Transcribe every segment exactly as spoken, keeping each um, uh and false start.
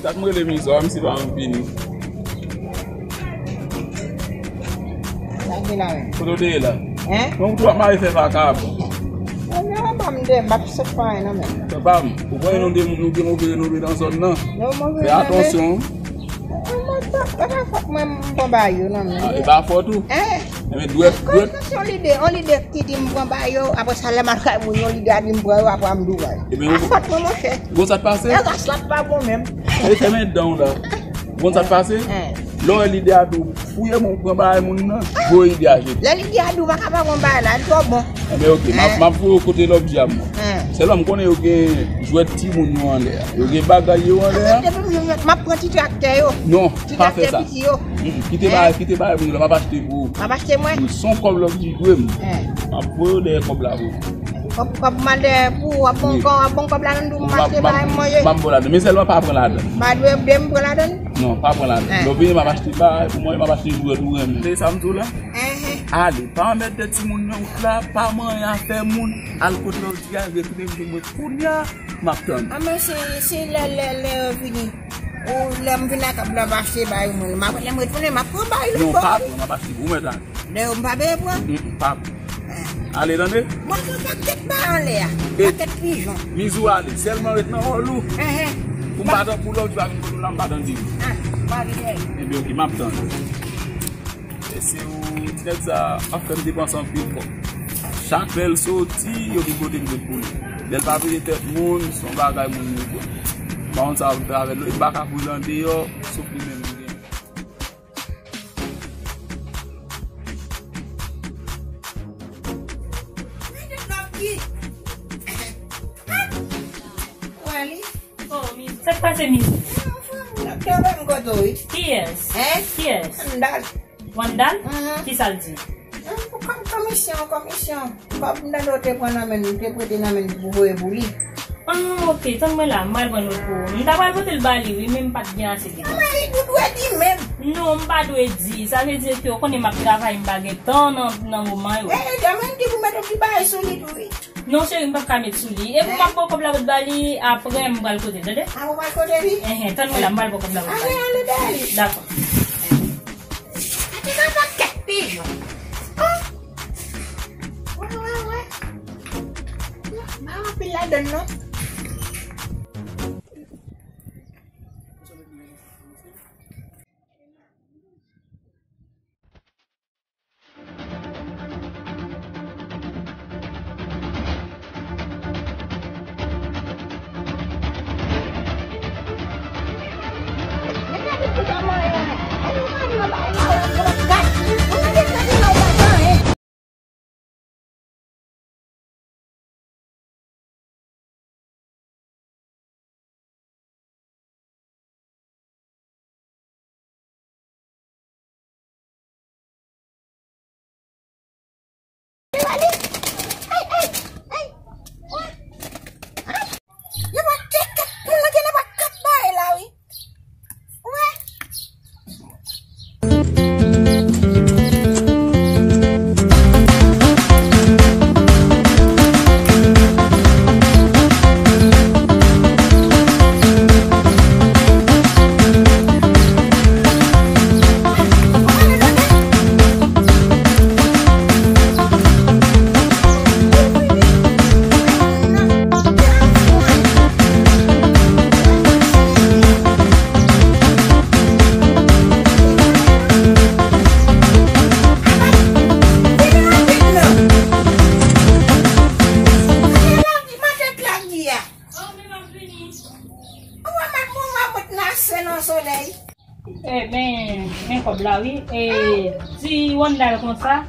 Sa k m rele Mizou a, misye pa anvi vini. Sa k gen la menm? Kote w te ye la? Hein? Mwen ou ap mare fè vakabon. Mwen gen anba m de, m ap sot pa anyen nan men. Papa m, ou konnen nou de, nou gen move renome nan zòn nan. Fè atansyon. Mwen pa, e pa fòt mwen, m pran bagay yo nan men. Ah, e pa fòt ou? Hein? Enben dwèt, dwèt. Kòm se yon lide, yon lide ki di m pran bagay yo, apre sa lè m al kay moun, yon lide a di m pran yo, apre a m di w bagay. Ebyen, a fòt mwen, monchè. Bon, sa t pase? E rès la pa bon menm. E fèmen dan w la. Bon, sa t pase? Lè w wè lide a di w fouye moun, pran bagay moun nan, voye lide a jete. Lè lide a di w pa ka pa pran bagay la, li twò bon. Enben, oke, m ap, m ap voye w kote lòbjè a mwen. Sèlman m konnen yo gen jwèt timoun yo anlè a. Yo gen bagay yo anlè a. Depi m, m ap pran ti traktè yo. Non, pa fè sa. Ti traktè piti yo. Mm, kite bagay, kite bagay moun yo la, m ap achte pou ou. M ap achte mwen? Wi, se yon kòb lòbjè dwe m. M ap voye w dèyè kòb la pou ou. Kòb, kòb m al dèyè pou ou, w ap bon kòb, w ap bon kòb la nan dou m achte bagay m manje. M ap voye ladan. Men sèlman pa pran ladan. M pa dwe de m pran ladan? Non, pa pran ladan. Lè w vini, m ap achte bagay pou mwen, m ap achte jwèt ou renmen. Se sa m di w la? Ale, pa anmède timoun nan wout la, pa manyen afè moun, al kote lòbjè a, retounen vin jwenn mwen kounye a, m ap tann. A men se, se lè, lè, lè yo vini. Ou lè m vin ak kòb la, m achte bagay mwen. M ap, lè m retounen, m ap pran bagay lòt bò. Non, pa pran, m ap achte pou mwen, tande. Lè yo m pa bezwen pran? Mm, mm, pa pran. Ale, tande. Mwen pran pakèt bagay anlè a. Pakèt pijon. Mizou ale, sèlman ret nan wòl ou. Pou m pa tankou lòt jou a vin kote w la, m pa tande. Ah, m pa vin. Ebyen, oke, m ap tann. E se ou, ti nèg sa ap fè m depanse anpil kòb. Chak lè l soti, yo gen kote m met pou li. Lè l pa pete tèt moun, se yon bagay moun li pran. Pa konn sa pou l fè avè l, li pa ka fout l andeyò, sof li menm li gen. Wè li. Oh, Mizou. Sa k pase, Mizou? Doktè wè m kote w, wi. Kiyès? Hein? Kiyès? Wandal. Wandal? Mhm. Kisa l di? Kòm komisyon, komisyon. Kòb m tande w te pran nan men l, m te prete nan men l pou voye pou li. Ah, oke, tann mwen la, m pral pran lòt pou ou. M ta pral pote l ba li, wi, men m pa t gen ase de tan. Mwen, li dwe di menm. Non, m pa dwe di. Sa vle di ke w konnen m ap travay, m pa gen tan nan, nan moman yo. E, e, men di pou mete yon ti bagay sou li tou, wi. Non, cheri, m p ap ka met sou li. E pou m ap pran kòb la pou ba li, apre m pral kote l, tande? A, ou pral kote li? Enhen, tann mwen la, m pral pran kòb la pou ba li. Ale, ale, dèyè li. Dakò. Ate nan pakèt pijon. Oh! Wè, wè, wè. Pa anpil ladann non. Yo pa teke pou mwen gen nan pa kat bagay la wi. Wè. Ebyen, men kòb la wi. E, di Wandal konsa,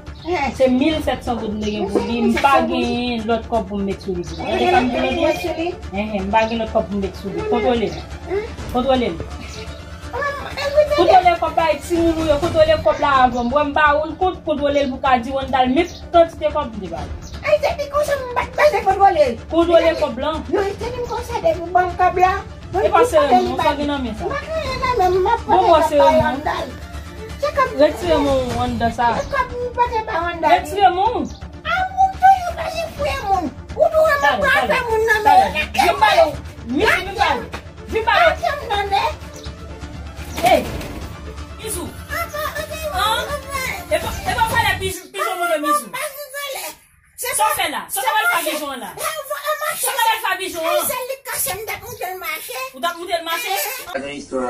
se mil sèt san goud m te gen pou li. M pa gen lòt kòb pou m met sou li. Tande sa m di w? Enhen, m pa gen lòt kòb pou m met sou li. Kontwole l. Kontwole l. Kontwole kòb la, e timoun ou yo, kontwole kòb la avan. Mwen m pa rann kont, kontwole l pou ka di Wandal met kantite kòb m te ba li. Ay, se te konsa m pa t bezwen kontwole. Kontwole kòb lan. Yo te di m konsa depi ban m kòb la. E pa sere non, sa gen nan men sa. M pa gen anyen nan men m, m ap pote kòb bay Wandal. Retire men w anndan sa. Kòb m pote bay Wandal. Retire men w. A moun toujou bezwen fouye moun. Ou tou renmen pran afè moun nan men yo. Vin pale w. Vin pale w. Vin pale w. Lage m tande. Sa w fè la? Sa w t ap al fè ak bijoun an la? Sa w t ap al fè ak bijoun an? Sèl li k kase m, m t ap monte l mache. Ou t ap monte l mache? Nan istwa.